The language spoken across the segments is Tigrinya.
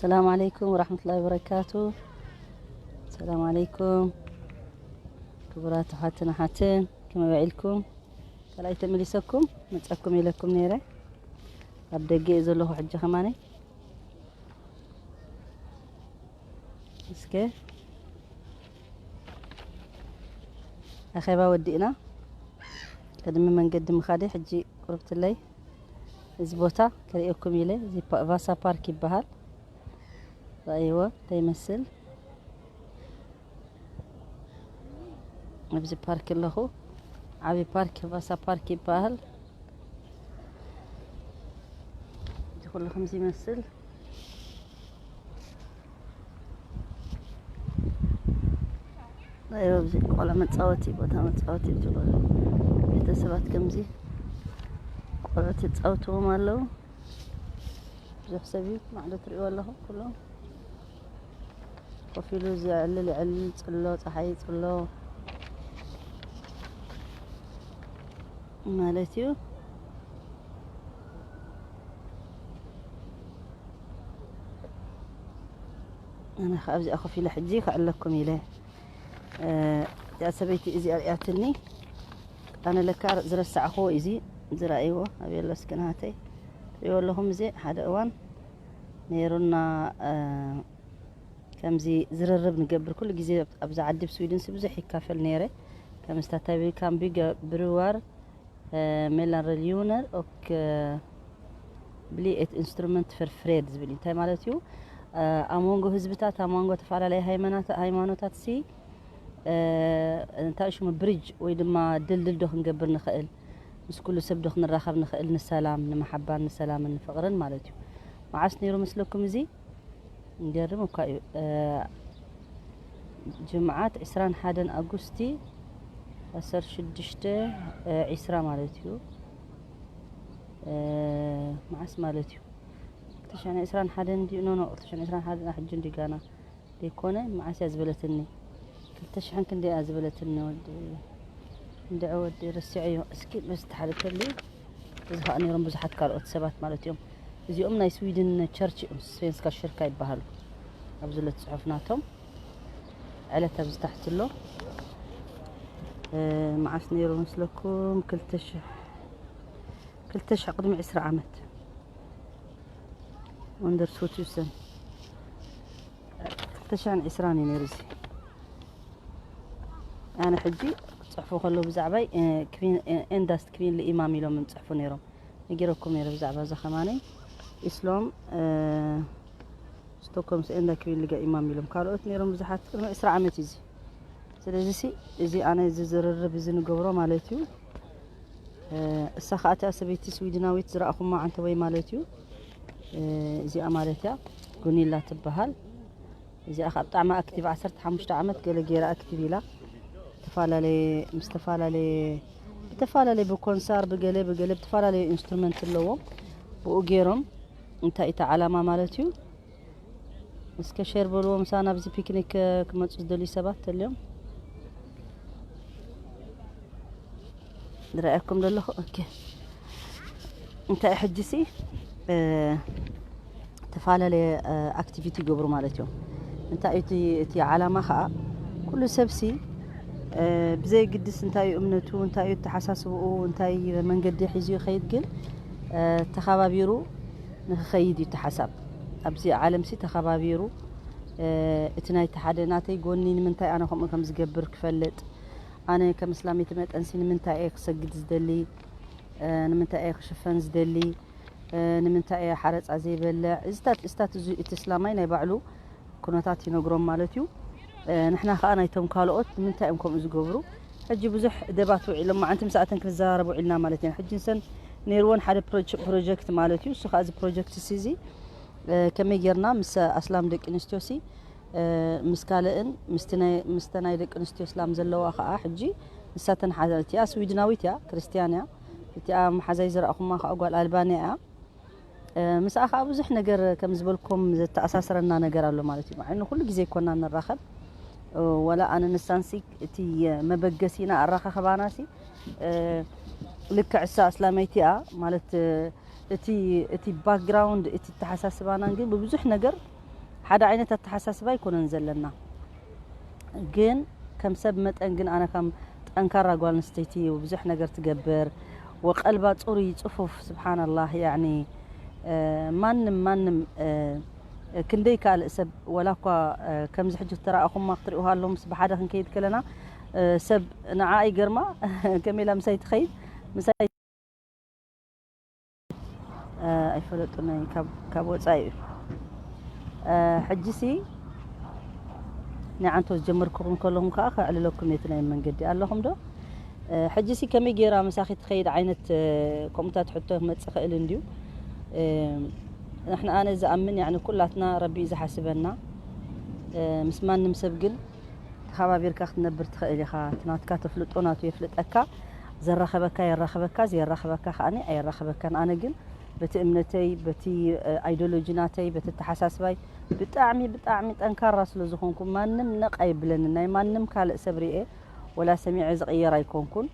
ሰላም ዓለይኩም ወራሕመቱላሂ ወበረካቱ። ሰላም ዓለይኩም ክቡራት ኣሓትን ኣሓትን፣ ከመይ ውዒልኩም? ካልኣይ ተመሊሰኩም መጸኩም ኢለኩም ነይረ። ኣብ ደገ እየ ዘለኹ ሕጂ ከማነይ። እስከ ኣኼባ ወዲእና ቅድሚ መንገዲ ምኻደይ ሕጂ ቁርብትለይ እዚ ቦታ ከርእየኩም ኢለ። እዚ ፓ-፣ ቫሳ ፓርክ ይበሃል። ረኣይዎ እንታይ ይመስል? ኣብዚ ፓርክ ኣለኹ። ዓቢ ፓርክ ቫሳ ፓርክ ይበሃል። እዚ ኩሉ ከምዚ ይመስል። ናይ ኣብዚ ቆልዓ መጻወቲ ቦታ መጻወቲ እዩ። ቤተሰባት ከምዚ ቆልዑት ይጻወትዎም ኣለዉ። ብዙሕ ሰብ እዩ ማዕዶ ትርእይዎ ኣለኹም ኩሎም ኮፍ ኢሉ ዘዕልል የዕልል ጽሎ፣ ጸሓይ ጽሎ ማለት እዩ። ኣነ ከኣ ኣብዚኣ ኮፍ ኢለ ሕጂ ክዕለኩም ኢለ። እ፣ እዚኣ ሰበይቲ እዚኣ ርእያትኒ። ኣነ ለካ ዝረሳዕኽዎ እዚ ዝረኣይዎ ኣበይ ኣሎ እስኪ ናሃተይ? ትርእይዎ ኣለኹም፣ እዚ ሓደ እዋን ነይሩና፣ እ፣ ከምዚ ዝርርብ ንገብር ኩሉ ግዜ ኣብዛ ዓዲ ኣብ ስዊድንሲ ብዙሕ ይካፈል ነይረ። ከም ስታታቢ ካምቢ ገ-፣ ብርዋር፣ እ፣ ሜላን ሬልዩነር ኦክ፣ እ፣ ብሊ ኤት ኢንስትሩመንት ፈር ፍሬድ ዝብል እዩ። እንታይ ማለት እዩ? እ፣ ኣብ መንጎ ህዝብታት፣ ኣብ መንጎ ተፈላለየ ሃይማኖት-፣ ሃይማኖታት ሲ፣ እ፣ እንታይ ሽሙ ብሪጅ ወይ ድማ ድልድል ዶ ክንገብር ንኽእል? ምስ ኩሉ ሰብ ዶ ክንራኸብ ንኽእል? ንሰላም፣ ንመሓባን ንሰላምን ንፍቕርን ማለት እዩ። መዓስ ነይሩ መስለኩም እዚ? ይገርም እኳ እዩ። እ፣ ጅምዓት ዕስራን ሓደን ኣጉስቲ ዓሰርተ ሽዱሽተ፣ እ፣ ዒስራ ማለት እዩ። እ፣ መዓስ ማለት እዩ? ክልተ ሽሕን ዕስራን ሓደን እንድዩ? ኖ፣ ኖ፣ ክልተ ሽሕን ዕስራን ሓደን ሕጂ እንድዩ ጋና ዘይኮነ፣ መዓስ እያ ዝበለትኒ? ክልተ ሽሕን ክንደይ እያ ዝበለትኒ? ወዲ እንድዒ ወዲ ረሲዐዮ። እስኪ በዚ ተሓልፈሉ። እዚ ኸኣ ነይሮም ብዙሓት ካልኦት ሰባት ማለት እዮም። እዚኦም ናይ ስዊድን ቸርች እዮም፣ ስቬንስካ ሽርካ ይበሃሉ። ኣብዚ ዘሎ ጽሑፍ ናቶም ዕለት ኣብዚ ታሕቲ ኣሎ። እ፣ መዓስ ነይሩ መስለኩም? ክልተ ሽሕ፣ ክልተ ሽሕ ቅድሚ ዕስራ ዓመት። ወንደር ሶቱሰን ክልተ ሽሕን ዕስራን እዩ ነይሩ እዚ። ኣነ ሕጂ ክጽሕፉ ከለዉ ብዛዕባይ፣ እ፣ ክዊን፣ እ፣ ኤንዳስት ክዊን ልኢማም ኢሎም ዝጽሕፉ ነይሮም። ነጊረኩም ነይረ ብዛዕባ እዛ ከማነይ። ኢስሎም፣ እ፣ ስቶክሆልምስ ኤንዳ ክዊን ልጋ ኢማም ኢሎም ካልኦት ነይሮም ብዙሓት። ቅድሚ ዕስራ ዓመት እዩ እዚ። ስለዚ ሲ፣ እዚ ኣነ እዚ ዝርርብ እዚ ንገብሮ ማለት እዩ። እ፣ እሳ ኸኣ እቲኣ ሰበይቲ ስዊድናዊት ዝረኣኹማ ዓንተወይ ማለት እዩ። እ፣ እዚኣ ማለት እያ ጉኒላ ትበሃል። እዚኣ ኸኣ ብጣዕሚ ኣክቲቭ፣ ዓሰርተ ሓሙሽተ ዓመት ገለ ገይራ ኣክቲቭ ኢላ። ዝተፈላለየ፣ ምስ ዝተፈላለየ፣ ብተፈላለየ ብኮንሳር፣ ብገለ፣ ብገለ፣ ብተፈላለየ ኢንስትሩመንት ኣለዎም። ብኡ ገይሮም እንታይ እቲ ዓላማ ማለት እዩ? እስከ ሼር በልዎ፣ ምሳና ኣብዚ ፒክኒክ ክመጹ ዝደልዩ ሰባት ተልዮም። ዝረኣየኩም ዘለኹ፣ ኦኬ። እንታይ ሕጂ ሲ፣ እ፣ ተፈላለየ፣ እ፣ ኣክቲቪቲ ይገብሩ ማለት እዮም። እንታይ እቲ፣ እቲ ዓላማ ኸኣ፣ ኩሉ ሰብሲ፣ እ፣ ብዘየግድስ እንታይ እዩ እምነቱ፣ እንታይ እዩ ኣተሓሳስብኡ፣ እንታይ መንገዲ ሒዙ ይኸይድ፣ ግን፣ እ፣ ተኸባቢሩ ንክኸይድ እዩ እቲ ሓሳብ። ኣብዚ ዓለምሲ ተኸባቢሩ፣ እ፣ እቲ ናይቲ ሓደ ናተይ ጎኒ ንምንታይ ኣነ ከምኡ ከም ዝገብር ክፈልጥ፣ ኣነ ከም እስላመይቲ መጠንሲ ንምንታይ እየ ክሰግድ ዝደሊ፣ እ፣ ንምንታይ እየ ክሽፈን ዝደሊ፣ እ፣ ንምንታይ እየ ሓረጻ ዘይበልዕ? እዚታት፣ እዚታት እዚ እቲ እስላማይ ናይ ባዕሉ ኩነታት ይነግሮም ማለት እዩ። እ፣ ንሕና ከኣ ናይቶም ካልኦት ንምንታይ እዮም ከምኡ ዝገብሩ? ሕጂ ብዙሕ ደባት ውዒሎም፣ መዓንቲ ምስ ኣተን ክንዘራረብ ውዒልና ማለት ኢና። ሕጂ ንሰን ነይርወን ሓደ ፕሮጀ-፣ ፕሮጀክት ማለት እዩ። እሱ ከኣ እዚ ፕሮጀክት እዚ፣ እ፣ ከመይ ጌርና ምስ ኣስላም ደቂ ኣንስትዮ ሲ፣ እ፣ ምስ ካልእን ምስቲ ናይ፣ ምስተ ናይ ደቂ ኣንስትዮ እስላም ዘለዋ ከኣ ሕጂ ንሳተን ሓ-፣ እቲኣ ስዊድናዊት እያ፣ ክርስትያን እያ። እቲኣ መሓዛይ ዝረኣኹማ ከኣ ጓል ኣልባንያ እያ። እ፣ ምስኣ ከኣ ብዙሕ ነገር ከም ዝበልኩም ዘተኣሳስረና ነገር ኣሎ ማለት እዩ። መዓኑ ኩሉ ግዜ ይኮና ንራኸብ። እ፣ ወላ ኣነ ንሳንሲ እቲ መበገሲና ኣራኻኽባናሲ፣ እ፣ ልክዕ እሳ እስላመይቲ እያ ማለት፣ እ፣ እቲ፣ እቲ ባክግራውንድ፣ እቲ ኣተሓሳስባናን ግን ብብዙሕ ነገር ሓደ ዓይነት ኣተሓሳስባ ኣይኮነን ዘለና። ግን ከም ሰብ መጠን ግን ኣነ ከም ጠንካራ ጓል ኣንስተይቲ ብዙሕ ነገር ትገብር፣ ወቀልባ ጽሩይ ጽፉፍ፣ ስብሓንላህ፣ ያኒ፣ እ፣ ማንም፣ ማንም፣ እ፣ ክንደይ ካልእ ሰብ፣ ወላ እኳ፣ እ፣ ከምዚ ሕጂ እተረኣኹማ ክትሪእዋ ኣለኹምስ፣ ብሓደ ክንከይድ ከለና፣ እ፣ ሰብ ንዓ ይገርማ፣ ከመይ ኢላ ምሳይ ትኸይድ፣ ምሳይ እ፣ ኣይፈለጡን፣ ናይ ካብ፣ ካብ ወጻኢ እዩ። እ፣ ሕጂሲ ንዓንቶ ዝጀመርኩኹም ከለኹም ከኣ ከዕልለኩም እቲ ናይ መንገዲ ኣለኹም ዶ? እ፣ ሕጂሲ ከመይ ገይራ ምሳኺ ትኸይድ ዓይነት፣ እ፣ ከምኡታት ሕቶ ክመጽእ ይኽእል እንድዩ። እ፣ ንሕና፣ ኣነ ዝኣምን፣ ያዕኒ፣ ኩላትና ረቢ እዩ ዝሓስበና። እ፣ ምስ ማንም ሰብ ግን ተኸባቢርካ ክትነብር ትኽእል ኢኻ። እቲ ናትካ ተፍልጦ ናቱ የፍልጠካ፣ ዘራኸበካ የራኸበካ፣ ዘየራኸበካ ከኣኒ ኣየራኸበካን። ኣነ ግን በቲ እምነተይ፣ በቲ፣ እ፣ ኣይዲዮሎጂ ናተይ፣ በቲ ኣተሓሳስባይ ብጣዕሚ፣ ብጣዕሚ ጠንካራ ስለ ዝኾንኩ ማንም ነቕ ኣይብለንን። ናይ ማንም ካልእ ሰብ ሪኤ ወላ ሰሚዐ ዝቕየር ኣይኮንኩን።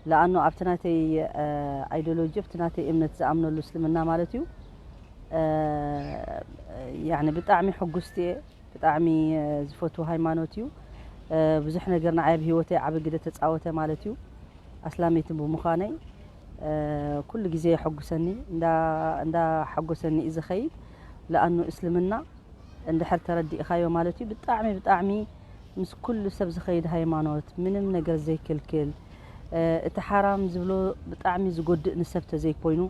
ለኣኖ ኣብቲ ናተይ፣ እ፣ ኣይዲዮሎጂ፣ ኣብቲ ናተይ እምነት ዝኣምነሉ እስልምና ማለት እዩ። እ፣ ያዕኒ ብጣዕሚ ሕጉስቲ እየ። ብጣዕሚ፣ እ፣ ዝፈትዎ ሃይማኖት እዩ። እ፣ ብዙሕ ነገር ንዓይ ኣብ ህይወተይ ዓቢ ግደ ተጻወተ ማለት እዩ። ኣስላመይቲ ብምዃነይ፣ እ፣ ኩሉ ግዜ የሐጉሰኒ፣ እንዳ፣ እንዳ ሓጎሰኒ እዩ ዝኸይድ። ለኣኑ እስልምና እንድሕር ተረዲእኻዮ ማለት እዩ፣ ብጣዕሚ፣ ብጣዕሚ ምስ ኩሉ ሰብ ዝኸይድ ሃይማኖት፣ ምንም ነገር ዘይክልክል፣ እ፣ እቲ ሓራም ዝብሎ ብጣዕሚ ዝጎድእ ንሰብ ተዘይኮይኑ፣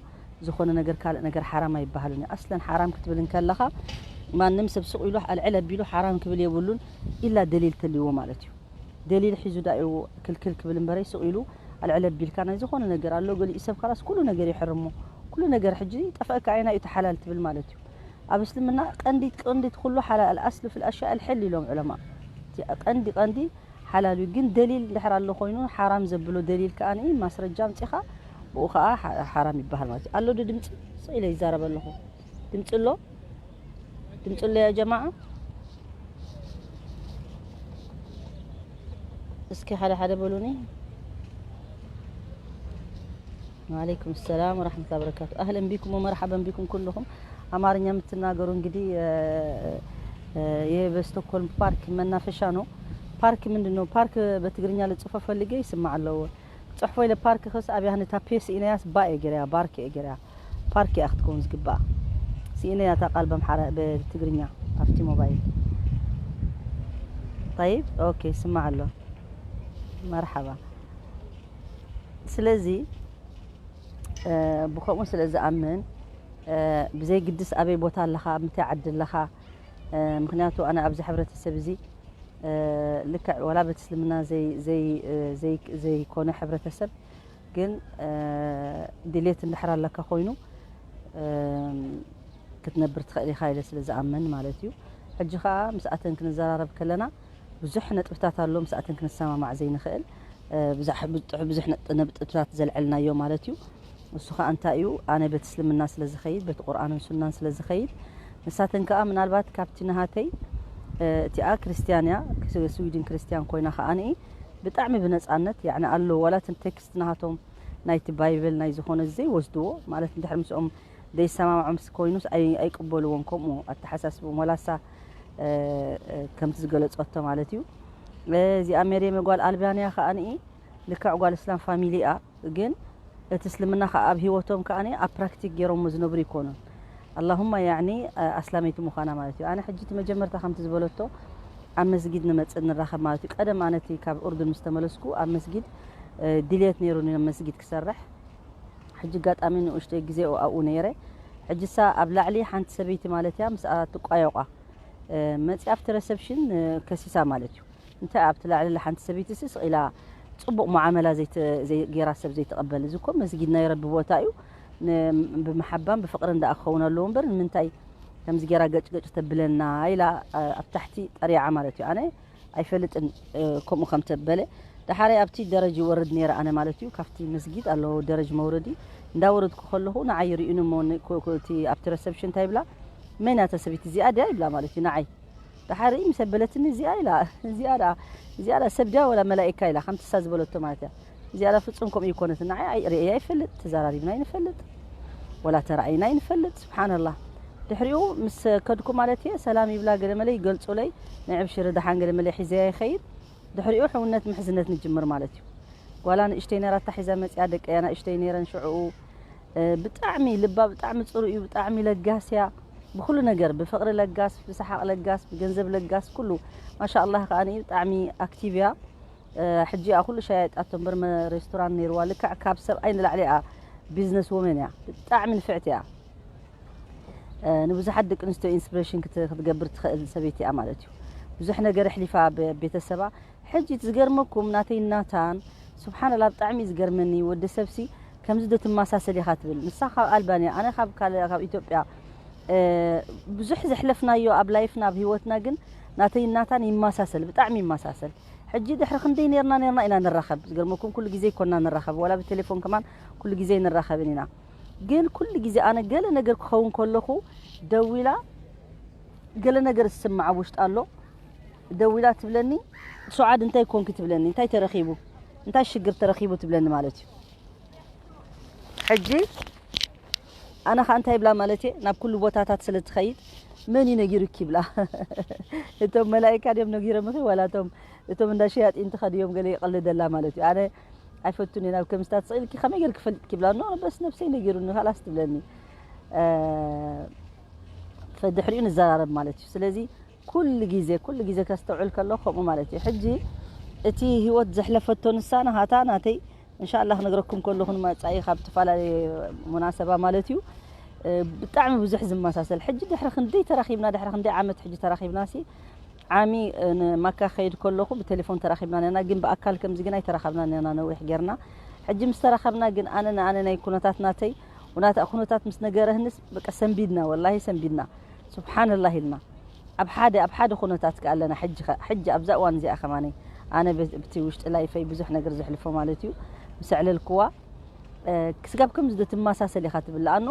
ዝኾነ ነገር፣ ካልእ ነገር ሓራም ኣይበሃልን እዩ። ኣስለን ሓራም ክትብል እንከለኻ፣ ማንም ሰብ ስቕ ኢሉ ኣልዕል ኣቢሉ ሓራም ክብል የብሉን፣ ኢላ ደሊል ተልይዎ ማለት እዩ። ደሊል ሒዙ ዳእዩ ክልክል ክብል እምበረይ፣ ስቕ ኢሉ ኣልዕል ኣቢልካ ናይ ዝኾነ ነገር ኣሎ፣ ገሊኡ ሰብ ካላስ ኩሉ ነገር ይሕርሞ። ኩሉ ነገር ሕጂ ጠፍአካ፣ ኣይና እዩ ተሓላል ትብል ማለት እዩ። ኣብ እስልምና ቀንዲት፣ ቀንዲት ኩሉ ሓላል፣ ኣልኣስሉ ፊል ኣሽያእ ኣልሕል ኢሎም ዑለማ። እቲ ቀንዲ፣ ቀንዲ ሓላል እዩ። ግን ደሊል እንድሕር ኣሎ ኮይኑ፣ ሓራም ዘብሎ ደሊል ከኣ፣ ማስረጃ ኣምጺኻ፣ ብኡ ከኣ ሓ-፣ ሓራም ይበሃል ማለት እዩ። ኣሎ ዶ ድምጺ? ስቕ ኢለ ይዛረብ ኣለኹ። ድምጺ ኣሎ? ድምጺ ኣሎ ያ ጀማዓ? እስኪ ሓደ ሓደ በሉኒ። ወዓለይኩም ሰላም ወራህመቱላሂ ወበረካቱ። አህለን ቢኩም ወመርሐበን ቢኩም ኩልኹም። አማርኛ የምትናገሩ እንግዲህ፣ እ፣ እ፣ ይሄ በስቶክሆልም ፓርክ መናፈሻ ነው። ፓርክ ምንድን ነው? ፓርክ በትግርኛ ልጽፎ ፈልጌ ይስማዕ ኣለዎ። ጽሕፎ ኢለ ፓርክ ከስ ኣብያ ህንታ ፔስ ኢነያስ ባ እየ ገርያ፣ ባርክ እየ ገርያ። ፓርክ እያ ክትከውን ዝግባኣ። ስኢነ እያ እታ ቃል በምሓራ፣ ብትግርኛ ኣብቲ ሞባይል። ጠይብ፣ ኦኬ፣ ይስማዕ ኣሎ። መርሓባ። ስለዚ፣ እ፣ ብኸምኡ ስለ ዝኣምን፣ እ፣ ብዘይ ግድስ ኣበይ ቦታ ኣለኻ፣ ኣብ ምንታይ ዓዲ ኣለኻ፣ እ፣ ምኽንያቱ ኣነ ኣብዚ ሕብረተሰብ እዚ፣ እ፣ ልክዕ ወላ በቲ እስልምና ዘይ-፣ ዘይ-፣ እ፣ ዘይ-፣ ዘይኮነ ሕብረተሰብ ግን፣ እ፣ ድሌት እንድሕር ኣለካ ኮይኑ፣ እ፣ ክትነብር ትኽእል ኢኻ ኢለ ስለ ዝኣምን ማለት እዩ። ሕጂ ኸኣ ምስኣተን ክንዘራረብ ከለና ብዙሕ ነጥብታት ኣሎ ምስኣተን ክንሰማማዕ ዘይንኽእል፣ እ፣ ብዙሕ፣ ብዙሕ፣ ብዙሕ ነጥ-፣ ነጥብታት ዘልዐልናዮ ማለት እዩ። እሱ ኸኣ እንታይ እዩ? ኣነ በቲ እስልምና ስለ ዝኸይድ፣ በቲ ቁርኣንን ሱናን ስለ ዝኸይድ፣ ንሳተን ከኣ ምናልባት ካብቲ ናሃተይ፣ እ፣ እቲኣ ክርስትያን እያ፣ ስ-፣ ስዊድን ክርስትያን ኮይና ከኣ ብጣዕሚ ብነጻነት፣ ያዕኒ፣ ኣለዉ፣ ዋላ እተን ቴክስት ናሃቶም ናይቲ ባይብል ናይ ዝኾነ ዘይወስድዎ፣ ማለት፣ እንድሕር ምስኦም ዘይሰማምዖም ስ-፣ ኮይኑስ ኣይ-፣ ኣይቅበልዎን፣ ከምኡ ኣተሓሳስብኦም፣ ዋላ እሳ፣ እ፣ እ፣ ከምቲ ዝገለጸቶ ማለት እዩ። እ፣ እዚኣ ሜርየም ጓል ኣልባንያ ከኣ ልክዕ ጓል እስላም ፋሚሊ እያ፣ ግን እቲ እስልምና ከኣ ኣብ ህይወቶም ከኣ ኣብ ፕራክቲክ ገይሮሞ ዝነብሩ ይኮኑን። ኣላሁማ፣ ያዕኒ፣ እ፣ ኣስላመይቲ ምዃና ማለት እዩ። ኣነ ሕጂ እቲ መጀመርታ ከምቲ ዝበለቶ ኣብ መስጊድ ንመጽእ ንራኸብ ማለት እዩ። ቀደም ኣነ እቲ ካብ ኡርዱን ምስ ተመለስኩ ኣብ መስጊድ፣ እ፣ ድልየት ነይሩኒ ኣብ መስጊድ ክሰርሕ። ሕጂ ኣጋጣሚ ንኡሽተይ ግዜ ኣብኡ ነይረ። ሕጂ እሳ ኣብ ላዕሊ ሓንቲ ሰበይቲ ማለት እያ፣ ምስኣ ትቋየቋ። እ፣ መጺኣ ኣብቲ ረሰፕሽን፣ እ፣ ከሲሳ ማለት እዩ። እንታይ ኣብቲ ላዕሊ ሓንቲ ሰበይቲ ሲ ስቕ ኢላ ጽቡቕ ሙዓመላ ዘይተ-፣ ዘይ-፣ ገይራ ሰብ ዘይተቐበል። እዚ እኮ መስጊድ ናይ ረቢ ቦታ እዩ። ን-፣ ብመሓባን ብፍቕርን ደኣ ክኸውን ኣለዎ እምበር ንምንታይ ከምዚ ገይራ ገጭ ገጭ ተብለና ኢላ፣ እ፣ ኣብ ታሕቲ ጠሪዓ ማለት እዩ። ኣነ ኣይፈልጥን፣ እ፣ ከምኡ ከም ተበለ። ደሓረይ ኣብቲ ደረጅ ይወርድ ነይረ ኣነ ማለት እዩ። ካብቲ መስጊድ ኣለዎ ደረጅ መውረዲ። እንዳወረድኩ ከለኹ ንዓይ ይርእዩኒ እሞ ን-፣ ኮ-፣ ኮ-፣ እቲ ኣብቲ ረሰፕሽን እንታይ ይብላ? መን እያ እታ ሰበይቲ እዚኣ ድያ? ይብላ ማለት እዩ ንዓይ። ደሓር ምስ ኣበለትኒ፣ እዚኣ ኢላ፣ እዚኣ ደኣ፣ እዚኣ ደኣ ሰብ ድያ ወላ መላኢካ ኢላ፣ ከምቲ እሳ ዝበለቶ ማለት እያ። እዚኣ ደኣ ፍጹም ከምኡ ይኮነት። ንዓይ ኣይ-፣ ርእየ ኣይፈልጥ፣ ተዘራሪብና ኣይንፈልጥ፣ ወላ ተራእይና ኣይንፈልጥ። ስብሓንላህ። ድሕሪኡ ምስ ከድኩ ማለት እየ፣ ሰላም ይብላ፣ ገለ መለ ይገልጹለይ፣ ናይ ዕብሽሪ ደሓን ገለ መለ ሒዘያ ይኸይድ። ድሕሪኡ ሕውነት ምሕዝነት ንጅምር ማለት እዩ። ጓላ ንእሽተይ ነራ እታ ሒዛ መጽያ፣ ደቀያ ንእሽተይ ነይረን ሽዕኡ። እ፣ ብጣዕሚ ልባ ብጣዕሚ ጽሩይ እዩ፣ ብጣዕሚ ለጋስ እያ። ብኹሉ ነገር፣ ብፍቕሪ ለጋስ፣ ብሰሓቕ ለጋስ፣ ብገንዘብ ለጋስ፣ ኩሉ። ማሻኣላህ ከኣ ብጣዕሚ ኣክቲቭ እያ። እ፣ ሕጂ እያ ኩሉ ሸያይጣቶ እምበር መ-፣ ሬስቶራንት ነይርዋ። ልክዕ ካብ ሰብኣይ ንላዕሊ እያ ቢዝነስ ወመን እያ። ብጣዕሚ ንፍዕቲ እያ። እ፣ ንብዙሓት ደቂ ኣንስትዮ ኢንስፒሬሽን ክት-፣ ክትገብር ትኽእል ሰበይቲ እያ ማለት እዩ። ብዙሕ ነገር ኣሕሊፋ ብ-፣ ቤተሰባ። ሕጂ እቲ ዝገርመኩም ናተይ ናታን፣ ስብሓንላ፣ ብጣዕሚ እዩ ዝገርመኒ። ወዲ ሰብሲ ከምዚ ዶ ትመሳሰል ኢኻ ትብል። ንሳ ካብ ኣልባንያ፣ ኣነ ካብ ካልእ፣ ካብ ኢትዮጵያ። እ፣ ብዙሕ ዘሕለፍናዮ ኣብ ላይፍና፣ ኣብ ህይወትና ግን ናተይ ናታን ይመሳሰል፣ ብጣዕሚ ይመሳሰል። ሕጂ ድሕሪ ክንደይ ኔርና ኔርና ኢና ንራኸብ። ዝገርመኩም ኩሉ ግዜ ይኮንና ንራኸብ፣ ዋላ ብቴሌፎን ከማን ኩሉ ግዜ ንራኸብን ኢና። ግን ኩሉ ግዜ ኣነ ገለ ነገር ክኸውን ከለኹ ደዊላ፣ ገለ ነገር ዝስማዓ ውሽጢ ኣሎ፣ ደዊላ ትብለኒ፣ "ሱዓድ እንታይ ኮንኪ?" ትብለኒ፣ "እንታይ ተረኺቡ? እንታይ ሽግር ተረኺቡ?" ትብለኒ ማለት እዩ። ሕጂ ኣነ ኸኣ እንታይ ይብላ ማለት እየ፣ ናብ ኩሉ ቦታታት ስለ ትኸይድ፣ "መን እዩ ነጊሩኪ?" ይብላ። እቶም መላኢካ ድዮም ነጊሮምኺ ዋላ እቶም፣ እቶም እንዳ ሸያጢን ትኸድዮም ገለ ይቐልደላ ማለት እዩ። ኣነ ኣይፈቱን እየ፣ ናብ ከምስታት ስቕ ኢልኪ ከመይ ጌርኪ ፈልጥኪ ይብላ፣ "ኖ፣ በስ ነብሰይ ነጊሩኒ፣ ኻላስ" ትብለኒ። እ፣ ፈድሕሪኡ ንዘራረብ ማለት እዩ። ስለዚ ኩሉ ግዜ፣ ኩሉ ግዜ ከስተውዕል ከለኹ ከምኡ ማለት እዩ። ሕጂ እቲ ህይወት ዘሕለፈቶ ንሳ ናሃታ ናተይ፣ እንሻላህ ክነግረኩም ከለኹ ንመጻኢ ካብ ዝተፈላለየ ሙናሰባ ማለት እዩ። እ፣ ብጣዕሚ ብዙሕ ዝመሳሰል። ሕጂ ድሕሪ ክንደይ ተራኺብና፣ ድሕሪ ክንደይ ዓመት ሕጂ ተራኺብናሲ፣ ዓሚ፣ እ፣ ንማካ ክኸይድ ከለኹ ብቴሌፎን ተራኺብና ነርና፣ ግን ብኣካል ከምዚ ግን ኣይተራኸብና ነርና፣ ነዊሕ ጌርና። ሕጂ ምስ ተራኸብና ግን ኣነ ንኣነ ናይ ኩነታት ናተይ፣ ወናታ ኩነታት ምስ ነገረህንስ፣ በቃ ሰንቢድና፣ ወላሂ ሰንቢድና። ሱብሓነላህ ኢልና። ኣብ ሓደ፣ ኣብ ሓደ ኩነታት ከ ኣለና። ሕጂ ኸ፣ ሕጂ ኣብዛ እዋን እዚኣ ከማነይ፣ ኣነ ብ-፣ ብቲ ውሽጢ ላይፈይ ብዙሕ ነገር ዘሕልፎ ማለት እዩ፣ ምስ ኣዕለልክዋ፣ እ፣ ክስጋብ ከምዚ ዶ ትመሳሰል ኢኻ ትብል? ኣኑ፣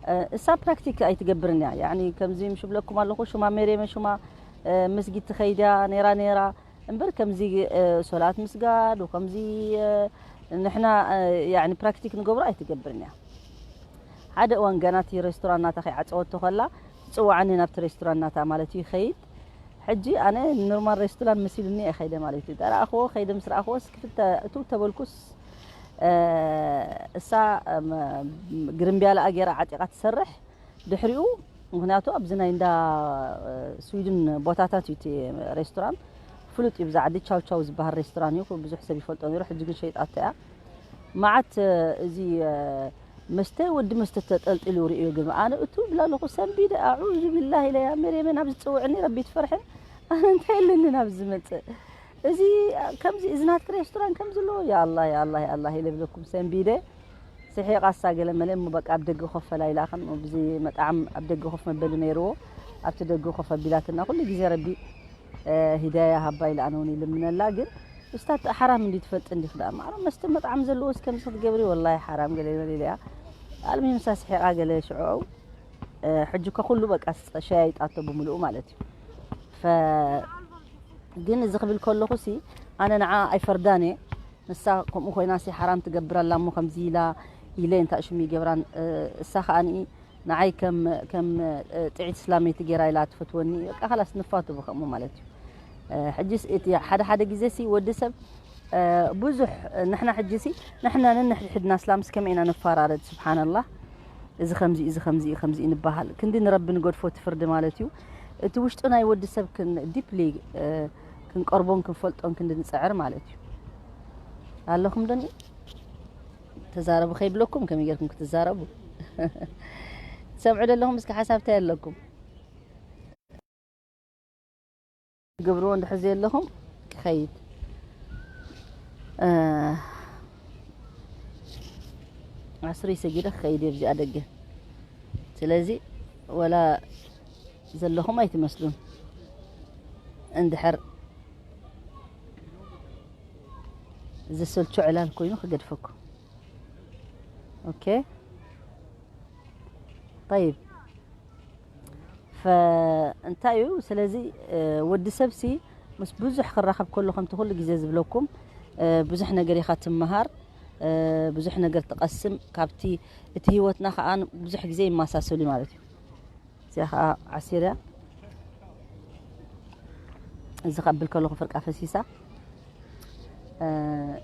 እ፣ እሳ ፕራክቲክ ኣይትገብርን እያ። ያዕኒ ከምዚ ምሽ ብለኩም ኣለኹ፣ ሽማ ሜርየመ ሽማ፣ እ፣ መስጊድ ትኸይድ እያ ነይራ ነይራ። እምበር ከምዚ፣ እ፣ ሶላት ምስጋድ ወከምዚ፣ እ፣ ንሕና፣ እ፣ ያዕኒ ፕራክቲክ ንገብሮ ኣይትገብርን እያ። ሓደ እዋን ገና እቲ ሬስቶራንት ናታ ከይዓጸወቶ ከላ ትጽውዓኒ ናብቲ ሬስቶራንት ናታ ማለት እዩ ይኸይድ። ሕጂ ኣነ ኖርማል ሬስቶራንት መሲሉኒ እየ ከይደ ማለት እዩ። ጠራእኽዎ፣ ከይደ ምስ ረኣኽዎስ ክፍተ እትው ተበልኩስ፣ እ፣ እሳ፣ እም፣ ግርምብያላ ገይራ ዓጢቓ ትሰርሕ። ድሕሪኡ፣ ምኽንያቱ ኣብዚ ናይ እንዳ፣ እ፣ ስዊድን ቦታታት እዩ እቲ ሬስቶራንት፣ ፍሉጥ እዩ ብዛ ዓዲ፣ ቻው ቻው ዝበሃል ሬስቶራንት እዩ፣ ብዙሕ ሰብ ይፈልጦ ነይሩ፣ ሕጂ ግን ሸይጣቶ እያ። መዓት፣ እ፣ እዚ፣ እ፣ መስተ፣ ወዲ መስተ ተጠልጢሉ ርእዮ፣ ግን ኣነ እቱ ብላ ኣለኹ፣ ሰንቢደ፣ ኣዑዙ ቢላህ ኢለ፣ ያ መርየመ፣ ናብዚ ትጽውዕኒ ረቢ ትፈርሕን፣ ኣነ እንታይ ኣለኒ ናብዚ ዝመጽእ? እዚ፣ ከምዚ፣ እዚ ናትኪ ሬስቶራንት ከምዚ ኣለዎ? ያ ኣላህ፣ ያ ኣላህ፣ ያ ኣላህ ኢለ ብለኩም ሰንቢደ። ስሒቓ እሳ ገለ መለ እሞ በቃ ኣብ ደገ ኮፍ በላ ኢላ፣ ከም ብዚ መጣዕም ኣብ ደገ ኮፍ መበሊ ነይርዎ፣ ኣብቲ ደገ ኮፍ ኣቢላትና። ኩሉ ግዜ ረቢ፣ እ፣ ሂዳያ ሃባ ኢለ ኣነ እውን ይልምነላ። ግን እስታ ሓራም እንዲ ትፈልጥ እንዲኽ ደኣ፣ ማዕረ መስተ መጣዕም ዘለዎ እስከ ምስ ክትገብሪ፣ ወላሂ ሓራም ገለ መለ ኢለያ። ኣልሚም እሳ ስሒቓ ገለ ሽዑ፣ እ፣ ሕጂ እኮ ኩሉ በቃ ሸያይጣቶ ብምልኡ ማለት እዩ። ፈ-፣ ግን እዚ ክብል ከለኹ ሲ፣ ኣነ ንዓ ኣይፈርዳን እየ። ንሳ ከምኡ ኮይና ሲ ሓራም ትገብር ኣላ እሞ ከምዚ ኢላ ኢለ እንታይ ሽሙ ይገብራን፣ እ፣ እሳ ከኣ ንኢ ንዓይ ከም፣ ከም፣ እ፣ ጥዒት እስላመይቲ ገይራ ኢላ ትፈትወኒ። በቃ ኻላስ ንፋቱ ብኸምኡ ማለት እዩ። እ፣ ሕጂስ እቲ ሓደ ሓደ ግዜ ሲ ወዲ ሰብ፣ እ፣ ብዙሕ፣ ንሕና ሕጂ ሲ ንሕና ነንሕድሕድና እስላምስ ከመይ ኢና ንፈራረድ? ስብሓንላህ። እዚ ከምዚ፣ እዚ ከምዚ እዩ፣ ከምዚ እዩ ንበሃል። ክንዲ ንረቢ ንገድፎ እቲ ፍርዲ ማለት እዩ። እቲ ውሽጡ ናይ ወዲ ሰብ ክን-፣ ዲፕሊ፣ እ፣ ክንቀርቦን ክንፈልጦን ክንዲ ንጽዕር ማለት እዩ። ኣለኹም ዶ? ተዛረቡ ከይብለኩም ከመይ ጌርኩም ክትዛረቡ? ትሰምዑ ዶ ኣለኹም? እስኪ ሓሳብ እንታይ ኣለኩም? ትገብርዎ እንድሕር ዘየለኹም ክኸይድ፣ እ፣ ዓስሪ ሰጊደ ክኸይድ እየ ኣብዚኣ ደገ። ስለዚ ወላ ዘለኹም ኣይትመስሉን። እንድሕር ዘሰልቹ ዕላል ኮይኑ ክገድፈኩም። ኦኬ። ጠይብ። ፈ-፣ እንታይ እዩ? ስለዚ፣ እ፣ ወዲ ሰብሲ ምስ ብዙሕ ክራኸብ ከሎ፣ ከምቲ ኩሉ ግዜ ዝብለኩም፣ እ፣ ብዙሕ ነገር ኢኻ ትመሃር፣ እ፣ ብዙሕ ነገር ትቐስም። ካብቲ፣ እቲ ህይወትና ከኣ ብዙሕ ግዜ ይመሳሰሉ ማለት እዩ። እዚኣ ከዓ ዓሲር እያ። እዚ ከብል ከለኹ ፍርቃ ፈሲሳ። እ፣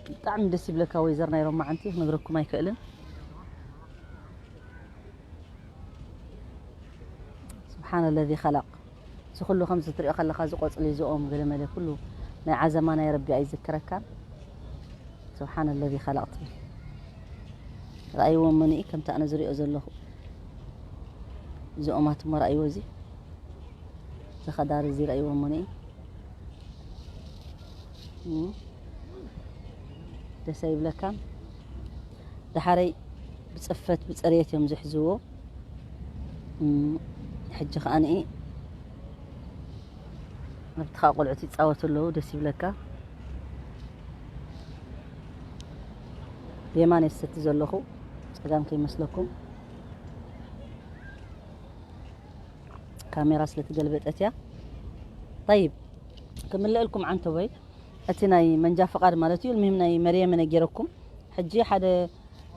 ብጣዕሚ ደስ ይብለካ ወይዘር ናይ ሮማዓንቲ ክነግረኩም ኣይክእልን። ስብሓን ለዚ ኸለቕ። እዚ ኩሉ ከምዚ ትሪኦ ከለኻ፣ እዚ ቆፅሊ፣ እዚኦም ገለመለ ኩሉ ናይ ዓዘማ ናይ ረቢ ኣይዝክረካን። ስብሓን ለዚ ኸለቕ ትብል። ረኣይዎ መኑኢ ከምቲ ኣነ ዝሪኦ ዘለኹ። እዚኦም ኣትሞ ረኣይዎ፣ እዚ፣ እዚ ኸዳር እዚ ረኣይዎ መኑኢ። እም። ደስ ኣይብለካን? ደሓረይ ብፅፈት ብፅሬት እዮም ዝሕዝዎ። እም፣ ሕጂ ከኣ ንኢ ኣብቲ ኻብ ቆልዑት ይፃወቱ ኣለዉ። ደስ ይብለካ። ብየማን እየ ዝሰቲ ዘለኹ፣ ፀጋም ከይመስለኩም። ካሜራ ስለ ትገልበጠት እያ። ጠይብ፣ ክምልአልኩም ዓንተቦይ፣ እቲ ናይ መንጃ ፍቓድ ማለት እዩ። ልምህም ናይ መርየም ነጊረኩም። ሕጂ ሓደ፣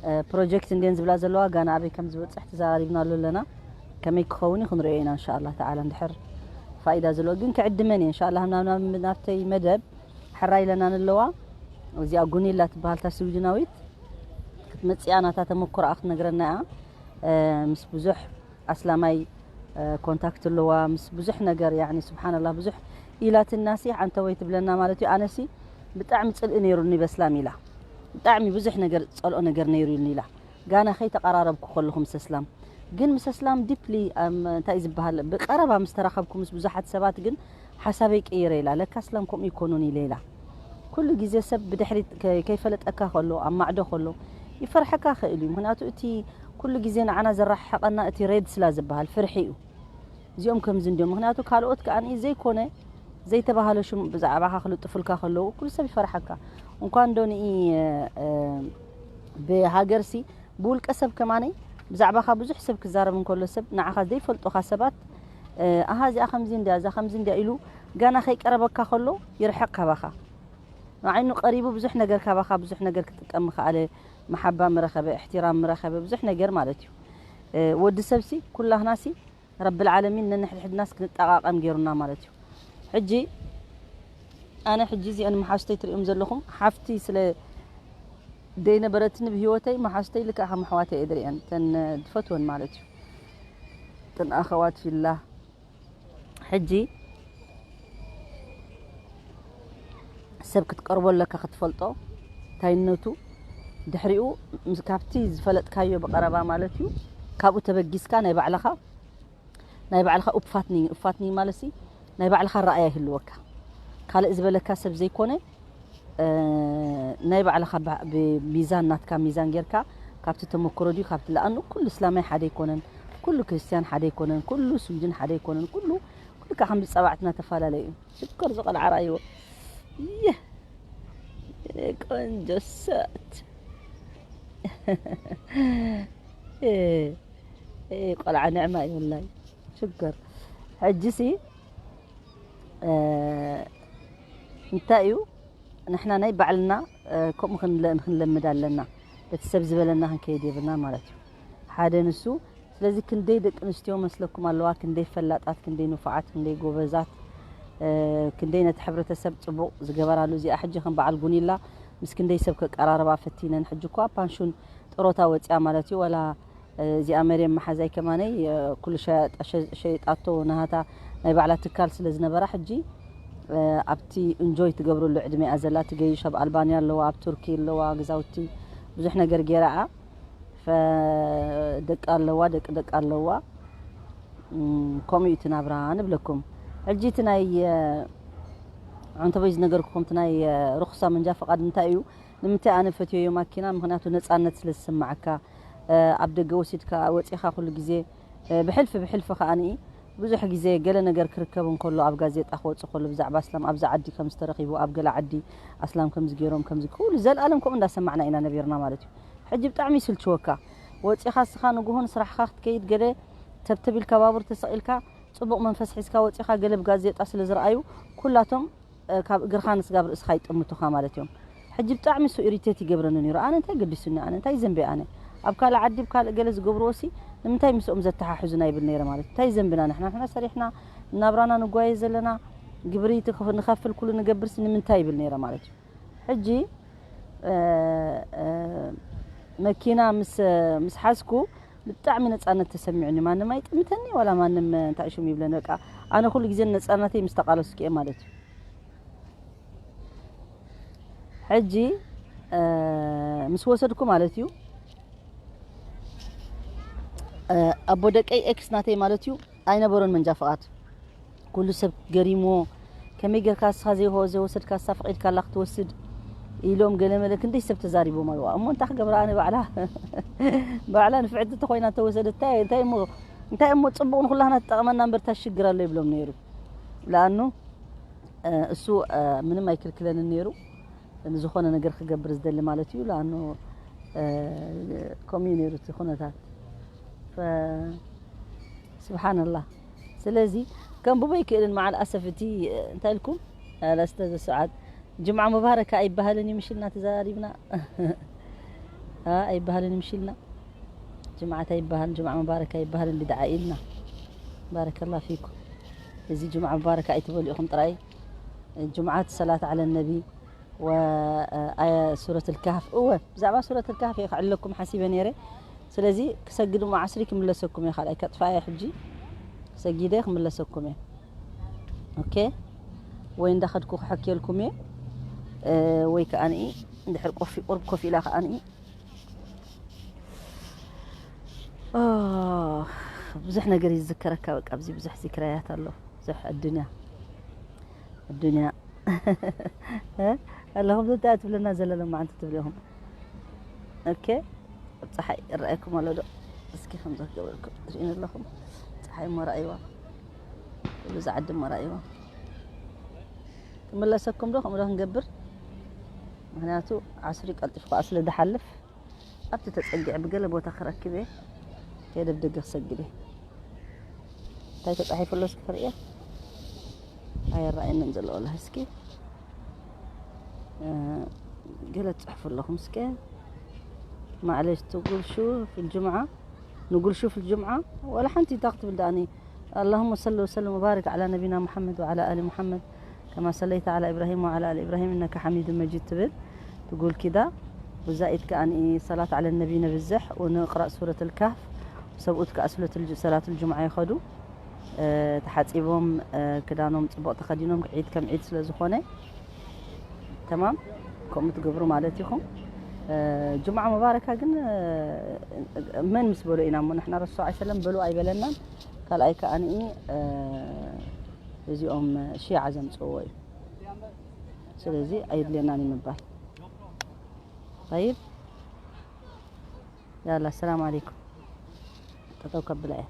እ፣ ፕሮጀክት እንድየን ዝብላ ዘለዋ፣ ጋና ኣበይ ከም ዝበፅሕ ተዘራሪብናሉ ኣለና። ከመይ ክኸውን እዩ ክንሪኦ ኢና፣ እንሻ ኣላህ ተዓላ፣ እንድሕር ፋይዳ ዘለዎ። ግን ክዕድመን እየ፣ እንሻ ኣላህ፣ ናብ፣ ናብ፣ ናብተይ መደብ ሕራይ ኢለና ንለዋ። እዚኣ ጉኒላ ትበሃል፣ እታ ስዊድናዊት ክትመፅእ እያ፣ ናታ ተመክሮኣ ክትነግረና እያ። እ፣ ምስ ብዙሕ ኣስላማይ፣ እ፣ ኮንታክት ኣለዋ፣ ምስ ብዙሕ ነገር፣ ያዕኒ፣ ስብሓንላህ፣ ብዙሕ ኢላትና ሲ፣ ዓንተቦይ ትብለና ማለት እዩ። ኣነ ሲ ብጣዕሚ ፅልኢ ነይሩኒ በስላም ኢላ። ብጣዕሚ ብዙሕ ነገር ዝፀልኦ ነገር ነይሩኒ ኢላ። ጋና ከይተቐራረብኩ ከለኹ ምስ ኣስላም። ግን ምስ ኣስላም ዲፕሊ፣ ኣም፣ እንታይ ዝበሃል፣ ብቐረባ ምስ ተራኸብኩ ምስ ብዙሓት ሰባት ግን ሓሳበይ ቀይረ ኢላ። ለካ ኣስላም ከምኡ ይኮኑን ኢለ ኢላ። ኩሉ ግዜ ሰብ ብድሕሪት ከ-፣ ከይፈለጠካ ከሎ፣ ኣብ ማዕዶ ከሎ፣ ይፈርሐካ ክእል እዩ። ምኽንያቱ እቲ ኩሉ ግዜ ንዓና ዘረሓሕቐና እቲ ሬድ ስላ ዝበሃል ፍርሒ እዩ። እዚኦም ከምዚ እንዲዮም። ምኽንያቱ ካልኦት ከኣ ዘይኮነ ዘይተባህለ ሽም ብዛዕባኻ ክልጥፉልካ ከለዉ ኩሉ ሰብ ይፈርሓካ። እንኳን ዶ ንኢ፣ እ፣ ብሃገርሲ ብውልቀ ሰብ ከማነይ ብዛዕባኻ ብዙሕ ሰብ ክዛረብ እንከሎ ሰብ ንዓኻ ዘይፈልጡኻ ሰባት፣ እ፣ ኣሃ እዚኣ ከምዚ እንድያ፣ እዛ ከምዚ እንድያ ኢሉ ጋና ከይቀረበካ ከሎ ይርሕቕ ካባኻ። ንዓይኑ ቀሪቡ ብዙሕ ነገር ካባኻ ብዙሕ ነገር ክጥቀም ምኽኣለ፣ መሓባ ምረኸበ፣ እሕትራም ምረኸበ፣ ብዙሕ ነገር ማለት እዩ። እ፣ ወዲ ሰብሲ ኩላህናሲ ረብል ዓለሚን ነንሕድሕድናስ ክንጠቓቐም ገይሩና ማለት እዩ። ሕጂ ኣነ ሕጂ እዚአን መሓዙተይ ትሪኦም ዘለኹም ሓፍቲ ስለ ደይነበረትኒ ብህይወተይ መሓዙተይ ልክዕ ከም ኣሕዋተይ እየ ዝሪአን፣ ተን ዝፈትወን ማለት እዩ። ተን ኣኸዋት ፊላ ሕጂ ሰብ ክትቀርቦ ኣለካ ክትፈልጦ ታይነቱ። ድሕሪኡ ምስ፣ ካብቲ ዝፈለጥካዮ ብቐረባ ማለት እዩ፣ ካብኡ ተበጊስካ ናይ ባዕልኻ፣ ናይ ባዕልኻ ኡፕፋትኒንግ፣ ኡፕፋትኒንግ ማለት ሲ ናይ ባዕልኻ ረኣያ ይህልወካ። ካልእ ዝበለካ ሰብ ዘይኮነ፣ እ፣ ናይ ባዕልኻ ባ-፣ ብሚዛን ናትካ ሚዛን ጌርካ ካብቲ ተመክሮ ድዩ ካብቲ፣ ለኣኑ ኩሉ እስላማይ ሓደ ኣይኮነን፣ ኩሉ ክርስትያን ሓደ ኣይኮነን፣ ኩሉ ስዊድን ሓደ ኣይኮነን፣ ኩሉ፣ ኩሉ ከዓ ከምዚ ጸባዕትና ተፈላለዩ እዩ። ሽኮር ዝቐልዓ ረኣይዎ። ይህ የኔ ቆንጆ ሰት። እ፣ እ፣ ቆልዓ ንዕማ እዩ ወላይ። ሽኮር። ሕጂሲ፣ እ፣ እንታይ እዩ? ንሕና ናይ ባዕልና፣ እ፣ ከምኡ ክንለ-፣ ክንለምድ ኣለና። በቲ ሰብ ዝበለና ክንከይድ የብልና ማለት እዩ። ሓደ ንሱ። ስለዚ ክንደይ ደቂ ኣንስትዮ መስለኩም ኣለዋ፣ ክንደይ ፈላጣት፣ ክንደይ ንፉዓት፣ ክንደይ ጎበዛት፣ እ፣ ክንደይ ነቲ ሕብረተሰብ ጽቡቕ ዝገበራሉ። እዚኣ ሕጂ ከም በዓል ጉኒላ ምስ ክንደይ ሰብ ከቀራርባ ፈቲነን። ሕጂ እኳ ፓንሹን ጥሮታ ወጺኣ ማለት እዩ። ወላ፣ እ፣ እዚኣ መርየም መሓዛይ ከማነይ፣ እ፣ ኩሉ ሸያጣ ሸ-፣ ሸይጣቶ ናሃታ ናይ ባዕላ ትካል ስለ ዝነበራ ሕጂ፣ እ፣ ኣብቲ እንጆይ ትገብረሉ ዕድመ እያ ዘላ። ትገይሽ ኣብ ኣልባንያ ኣለዋ፣ ኣብ ቱርኪ ኣለዋ፣ ገዛውቲ ብዙሕ ነገር ገይራ እያ። ፈ-፣ ደቂ ኣለዋ፣ ደቂ ደቂ ኣለዋ። እም፣ ከምኡ እዩ እቲ ናብራ ንብለኩም። ሕጂ እቲ ናይ፣ እ፣ ዓንተቦይ ዝነገርኩኹም እቲ ናይ፣ እ፣ ሩኽሳ መንጃ ፈቓድ እንታይ እዩ? ንምንታይ ኣነ ፈትየዮ ማኪና? ምኽንያቱ ነጻነት ስለ ዝስምዓካ፣ እ፣ ኣብ ደገ ወሲድካ ወጺኻ ኩሉ ግዜ፣ እ፣ ብሕልፊ ብሕልፊ ከኣ ንኢ ብዙሕ ግዜ ገለ ነገር ክርከብ እንከሎ ኣብ ጋዜጣ ክወጽእ ከሎ ብዛዕባ ኣስላም ኣብዚ ዓዲ ከም ዝተረኺቡ፣ ኣብ ገለ ዓዲ ኣስላም ከምዚ ገይሮም፣ ከምዚ ኩሉ ዘልኣለም ከምኡ እንዳሰማዕና ኢና ነቢርና ማለት እዩ። ሕጂ ብጣዕሚ ይስልችወካ። ወጺኻ እስኻ ንግሆ ንስራሕኻ ክትከይድ ገለ ተብተብ ኢልካ ባቡር ተሰቒልካ ጽቡቕ መንፈስ ሒዝካ ወጺኻ ገለ ብጋዜጣ ስለ ዝረኣዩ ኩላቶም፣ እ፣ ካብ እግርኻ ንስጋብ ርእስኻ ይጥምቱኻ ማለት እዮም። ሕጂ ብጣዕሚ እሱ ኢሪቴት ይገብረኒ ነይሩ። ኣነ እንታይ ገዲሱኒ? ኣነ እንታይ ዘንበይ? ኣነ ኣብ ካልእ ዓዲ፣ ኣብ ካልእ ገለ ዝገብርዎ ሲ ንምንታይ ምስኦም ዘተሓሕዙና ይብል ነይረ ማለት እዩ። እንታይ ዘንብና ንሕና? ንሕና ሰሪሕና ናብራና ንጓየ ዘለና፣ ግብሪ ትኸፍ-፣ ንኸፍል፣ ኩሉ ንገብርሲ ንምንታይ ይብል ነይረ ማለት እዩ። ሕጂ፣ እ፣ እ፣ መኪና ምስ፣ ምስ ሓዝኩ ብጣዕሚ ነጻነት ተሰሚዑኒ። ማንም ኣይጥምተኒ፣ ዋላ ማንም እንታይ ሽም ይብለኒ። በቃ፣ ኣነ ኩሉ ግዜ ነጻነተይ ምስ ተቓለስኩ እየ ማለት እዩ። ሕጂ፣ እ፣ ምስ ወሰድኩ ማለት እዩ፣ እ፣ ኣቦ ደቀይ ኤክስ ናተይ ማለት እዩ፣ ኣይነበሮን መንጃ ፍቓድ። ኩሉ ሰብ ገሪምዎ፣ "ከመይ ጌርካ ንስኻ ዘይወ-፣ ዘይወሰድካ ንሳ ፈቒድካላ ክትወስድ?" ኢሎም ገለ መለ ክንደይ ሰብ ተዛሪቦም ኣለዋ። እሞ እንታይ ክገብራ ኣነ ባዕላ፣ ባዕላ ንፍዕቲ ተኾይና ተወሰደት፣ እንታይ፣ እንታይ እሞ፣ እንታይ እሞ ጽቡቕ ንኹላህና ትጠቕመና እምበር እንታይ ሽግር ኣሎ ይብሎም ነይሩ። ለኣኑ፣ እ፣ እሱ፣ እ፣ ምንም ኣይክልክለንን ነይሩ። ንዝኾነ ነገር ክገብር ዝደሊ ማለት እዩ። ለኣኑ፣ እ፣ ከምኡ እዩ ነይሩ እቲ ኩነታት። ፈ-፣ ስብሓንላህ። ስለዚ ከንብቦ ኣይክእልን መዓል ኣሰፍ እቲ፣ እ፣ እንታይ ኢልኩም? እ፣ ለስተ ዘሰዓት ጅምዓ ሙባረክ ኣይበሃልን እዩ ምሽልና ተዘራሪብና። እ፣ ኣይበሃልን እዩ ምሽልና። ጅምዓት ኣይበሃልን፣ ጅምዓ ሙባረክ ኣይበሃልን፣ ቢድዓ ኢልና። ባረከላህ ፊኩም። እዚ ጅምዓ ሙባረክ ኣይትበሉ ኢኹም ጥራይ። ጅምዓት ሰላት ዓለ ነቢ ወ-፣ ኣየ ሱረት ልካህፍ። እወ፣ ብዛዕባ ሱረት ልካህፍ እየ ክዕለኩም ሓሲበ ነይረ። ስለዚ ክሰግድ እሞ ዓስሪ ክምለሰኩም እየ፣ ካልኣይ ከጥፋ እየ ሕጂ። ሰጊደ ክምለሰኩም እየ። ኦኬ። ወይ እንዳኸድኩ ክሐክየልኩም እየ። እ፣ ወይ ከኣኒ እንድሕር ቆፊ-፣ ቁርብ ኮፍ ኢላ ከኣኒ ኦ፣ ብዙሕ ነገር ይዝከረካ። በቃ፣ ኣብዚ ብዙሕ ዚክራያት ኣሎ። ብዙሕ ኣዱንያ፣ ኣዱንያ። እ? ኣለኹም እንታይ ትብለና ዘለሎም መዓንቲ ትብሉ ኢኹም? ኦኬ። ኣብ ፀሓይ ይረኣየኩም ኣሎ ዶ? እስኪ ከምዚ ክገብረልኩም ትርእዩኒ ኣለኹም? ፀሓይ እሞ ረኣይዋ። ኩሉ ዝዓዲ እሞ ረኣይዋ። ክምለሰኩም ዶ? ከምኡ ዶ ክንገብር? ምኽንያቱ ዓስሪ ቀልጢፉ ከዓ ስለ ዝሓልፍ ኣብቲ ተጸጊዐ ብገለ ቦታ ክረክብ እየ። ከይደ ብደገ ክሰግድ እየ። እንታይ ተጻሒፉ ኣሎ እስኪ ክርእዮ? ኣይረኣየንን ዘሎ ወላሂ። እስኪ፣ እ፣ ገለ ትጽሕፉ ኣለኹም እስኪ። ማዕለሽ ትጉልሹ ፊል ጁምዓ፣ ንጉልሹ ፊል ጁምዓ፣ ወላ ሓንቲ እንታይ ክትብል ደኣኒ? اللهم صل وسلم وبارك على نبينا محمد وعلى آل محمد كما صليت على إبراهيم وعلى آل إبراهيم إنك حميد مجيد ትብል ትጉል ኪዳ። ብዛኢት ከኣ ሰላት ዓለ ነቢ ነብዝሕ ወንቅራእ ሱረት ልካህፍ። ሰብኡት ከኣ ሱረት ልጅ-፣ ሰላት ልጅምዓ ይኸዱ። እ፣ ተሓጺቦም፣ እ፣ ክዳኖም ጽቡቕ ተኸዲኖም ዒድ ከም ዒድ ስለ ዝኾነ፣ ተማም፣ ከምኡ ትገብሩ ማለት ኢኹም። እ፣ ጅምዓ ሙባረካ ግን፣ እ፣ መን ምስ በሎ ኢና እሞ ንሕና ረሱል ሰለላሁ ዐለይሂ ወሰለም በሉ ኣይበለናን። ካልኣይ ከኣ፣ እ፣ እዚኦም ሺዓ ዘምጽእዎ እዩ። ስለዚ ኣየድልየናን እዩ ምባል። ጠይብ፣ ያላ፣ ሰላም ዓለይኩም። ጠጠው ከብላ እየ።